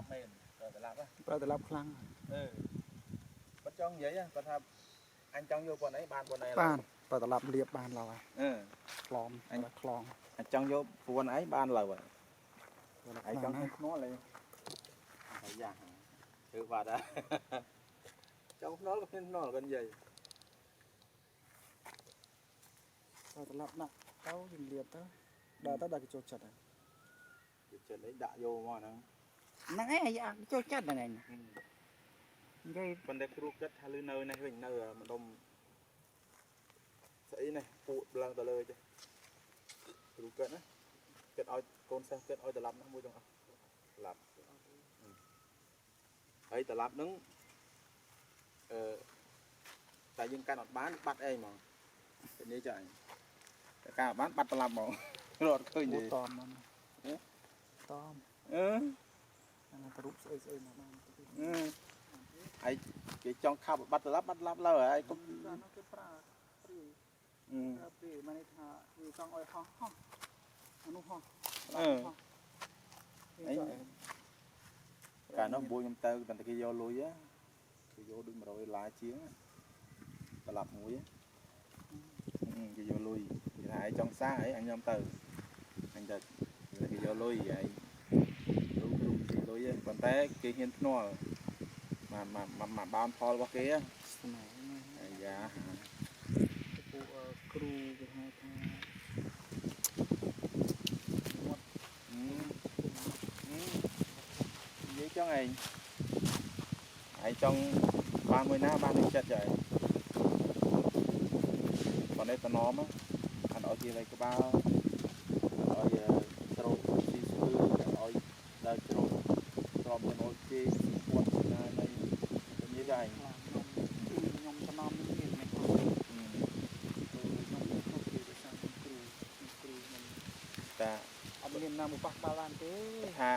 ប់មែនប្រើត្រឡប់ហ៎ ប្រើត្រឡប់ខ្លាំង អឺគាត់ចង់និយាយគាត់ថាអញចង់យកប៉ុណ្ណេះបានប៉ុណ្ណេះ បានប្រើត្រឡប់លៀបបានឡើយ អឺ ខ្លងខ្លង អញចង់យកប៉ុណ្ណេះបានឡើយឯងចង់ ណា ភ្នាល់ឯងអាយ៉ាធ្វើបាត់ហ่ะចង់ភ្នាល់ក៏ភ្នាល់គាត់និយាយ ប្រើត្រឡប់ដាក់ទៅយើងលៀបទៅដល់ទៅដល់គេចូលចិត្តហើយ ចិត្តអីដាក់យកមកហ្នឹង ហ្នឹងឯងអាចូលចិត្តហ្នឹងឯងនិយាយ ប៉ុន្តែគ្រូគិតថាលឺនៅនេះវិញនៅម្ដុំស្អីនេះពូតឡើងទៅលើចេះគ្រូគិតណាគិតឲ្យកូនសិស្សគិតឲ្យត្រឡប់នោះមួយទាំងអស់ត្រឡប់ហើយត្រឡប់ហ្នឹងអឺតែយើងកាន់អត់បានបាត់អីហ្មងតែនេះចាអញតែកាន់អត់បានបាត់ត្រឡប់ហ្មងរត់ឃើញ អូ ទេ តមមកតម អឺ អានោះរូបស្អីស្អីមកបានទៅ ហើយគេចង់ខាប់បាត់ត្រឡប់បាត់ត្រឡប់លើហើយកុំ អានោះគេប្រើព្រាយប្រើព្រាយមានន័យថាវាចង់ឲ្យហោះហោះអានោះហោះ អឺ អី កាលនោះបួយខ្ញុំទៅតែគេយកលុយគេយកដូច100ដុល្លារជាងត្រឡប់មួយគេយកលុយគេថាឯងចង់សាអីអញខ្ញុំទៅអញទៅគេយកលុយឯងគ្រូគ្រូគេលុយប៉ុន្តែគេហ៊ានភ្នាល់មកមកមកបោនផលរបស់គេ ស្នេហ៍ អាយ៉ា ពួកគ្រូគេហៅថាមាត់ និយាយចង់ឯងឯងចង់បានមួយណាបាននឹងចិត្តចុះឯងប៉ុន្តែតំណមអត់ឲ្យគេវាយក្បាលអត់ឲ្យត្រូតស៊ីស្ពឺអត់ឲ្យដើរច្រូតទ្របចំណូលគេស៊ីពាត់ណានៃនិយាយចុះឯង ខ្លាំងខ្ញុំខ្ញុំតំណនេះមានមិនខ្ញុំខ្ញុំគ្រប់គេដោយសារគ្រូគ្រូខ្ញុំ តា អត់មានណាមកប៉ះបាល់បានទេ ថា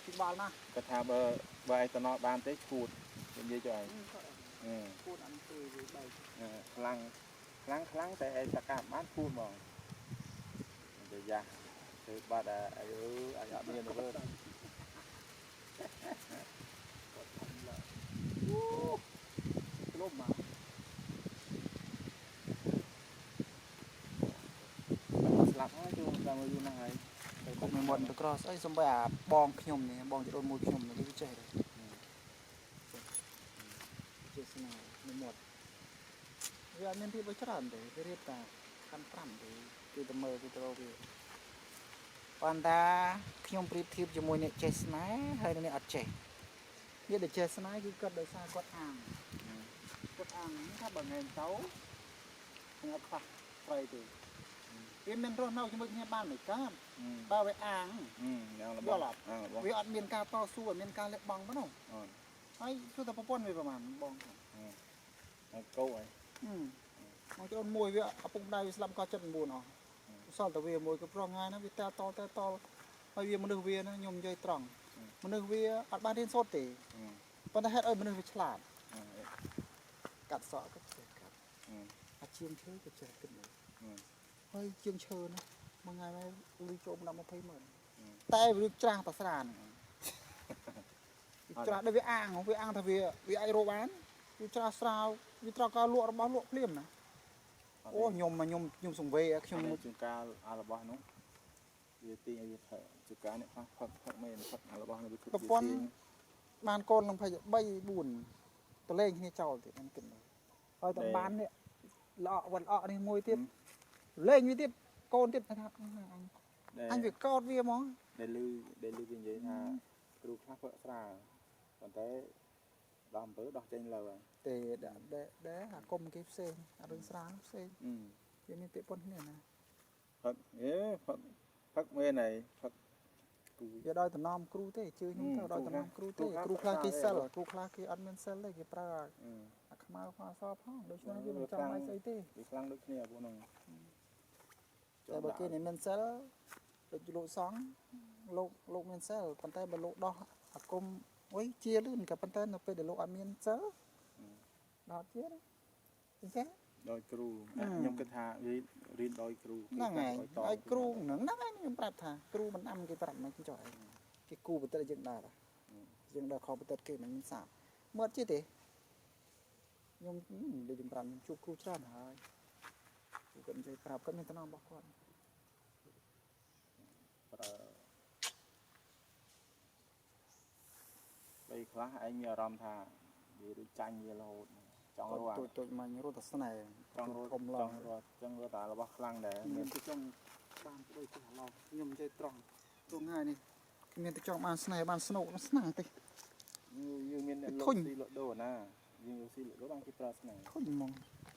ពីបាល់ណា គាត់ថាបើបើឯងតំណបានទេឈួតនិយាយចុះឯង គួតអានគឺវាបែក ខ្លាំងខ្លាំងខ្លាំងតែឯងតកាបានឈួតហ្មងទៅយ៉ាធ្វើបាត់អីអឺអញអត់មានទេ គាត់ធំឡើយលុបមក ស្លាប់ហើយជួនតាមយូរណាស់ហើយ គុំមួយមាត់ទៅក្រស្អីសំបីអាបងខ្ញុំនេះបងចដូនមួយខ្ញុំនេះវាចេះដែរចេះស្នេហ៍មួយមាត់វាអត់មានរៀបឲ្យច្រើនទេវារៀបតែខាន់5ទេគេទៅមើលគេទៅរកវា ប៉ុន្តែខ្ញុំប្រៀបធៀបជាមួយអ្នកចេះស្នេហ៍ហើយនិងអ្នកអត់ចេះ អ្នកដែលចេះស្នេហ៍គឺគាត់ដោយសារគាត់អាងគាត់អាងថាបើថ្ងៃទៅនឹងអត់ខ្វះត្រីទេវាមិនរស់នៅជាមួយគ្នាបានមិនកើតបើវាអាង យ៉ាងរបស់អាងរបស់ វាអត់មានការតស៊ូអត់មានការលះបង់ប៉ុណ្ណោះ អូន ហើយសួរតែប្រពន្ធវាប្រហែលបង ហើយកោហើយ មកចូលមួយវាឪពុកម្ដាយវាស្លាប់ក៏79អស់សល់តែវាមួយក៏ប្រងថ្ងៃហ្នឹងវាតែតតែតហើយវាមនុស្សវាណាខ្ញុំនិយាយត្រង់មនុស្សវាអត់បានរៀនសូត្រទេប៉ុន្តែហេតុឲ្យមនុស្សវាឆ្លាតកាត់សក់ក៏ចេះកាត់អាជាងឈើក៏ចេះគិតមើលហើយជាងឈើណាមួយថ្ងៃមកលុយចូលដល់20ម៉ឺនតែវាច្រាស់តាស្រានវាច្រាស់ដល់វាអាងវាអាងថាវាវាអាចរកបានវាច្រាស់ស្រាវវាត្រូវការលក់របស់លក់ភ្លាមណាអូខ្ញុំខ្ញុំខ្ញុំសង្វេខ្ញុំ ជួនកាលអារបស់នោះវាទាញឲ្យវាផឹកជួនកាលអ្នកខ្លះផឹកផឹកមែនផឹកអារបស់នោះវា ប្រពន្ធបានកូននឹង23 4តលេងគ្នាចោលទៀតខ្ញុំគិតមើលហើយតែបាននេះល្អក់វត្តល្អក់នេះមួយទៀតលេងវាទៀតកូនទៀតថាអញអញវាកោតវាហ្មង ដែលលឺដែលលឺគេនិយាយថាគ្រូខ្លះផឹកស្រាប៉ុន្តែដោះអំពើដោះចេញលើហើយ ទេដែរដែរអាគុំគេផ្សេងអារឿងស្រាផ្សេងវាមានពាក្យប៉ុនគ្នាណា ផឹកអេផឹកផឹកមែនហើយផឹកគូ វាដោយតំណមគ្រូទេជឿខ្ញុំទៅដោយតំណមគ្រូទេគ្រូខ្លះគេសិលគ្រូខ្លះគេអត់មានសិលទេគេប្រើអាខ្មៅខ្មៅសផងដូច្នេះវាមិនចាំឲ្យស្អីទេ វាខ្លាំងដូចគ្នាពួកហ្នឹង តែបើគេនេះមានសិលដូចលោកសង្ឃលោកលោកមានសិលប៉ុន្តែបើលោកដោះអាគមអុយជាលឿនក៏ប៉ុន្តែនៅពេលដែលលោកអត់មានសិលដោះជាណាអញ្ចឹង ដោយគ្រូខ្ញុំគិតថាវារៀនដោយគ្រូ ហ្នឹងហើយឲ្យគ្រូហ្នឹងហ្នឹងហើយខ្ញុំប្រាប់ថាគ្រូមិនដាំគេប្រាប់មកចុះឯងគេគូបន្តិចយើងដែរ យើងដល់ខបន្តិតគេមិនសាបមើលអត់ចេះទេខ្ញុំដូចខ្ញុំប្រាប់ខ្ញុំជួបគ្រូច្រើនហើយគ្រូគាត់និយាយប្រាប់គាត់មានតំណរបស់គាត់ ប្រើពេលខ្លះឯងមានអារម្មណ៍ថាវាដូចចាញ់វារហូតចង់រត់ តូចតូចមករត់តែស្នេហ៍ ចង់រត់ ធំឡើង ចង់រត់ចង់រត់តែរបស់ខ្លាំងដែរ មានទៅចង់បានប្តីចេះឡងខ្ញុំនិយាយត្រង់ត្រង់ថ្ងៃនេះគ្មានទៅចង់បានស្នេហ៍បានស្នូកស្នាទេ យើងមានអ្នក ធុញ លក់ស៊ីលក់ដូរណាយើងលក់ស៊ីលក់ដូរបានគេប្រើស្នេហ៍ ធុញហ្មង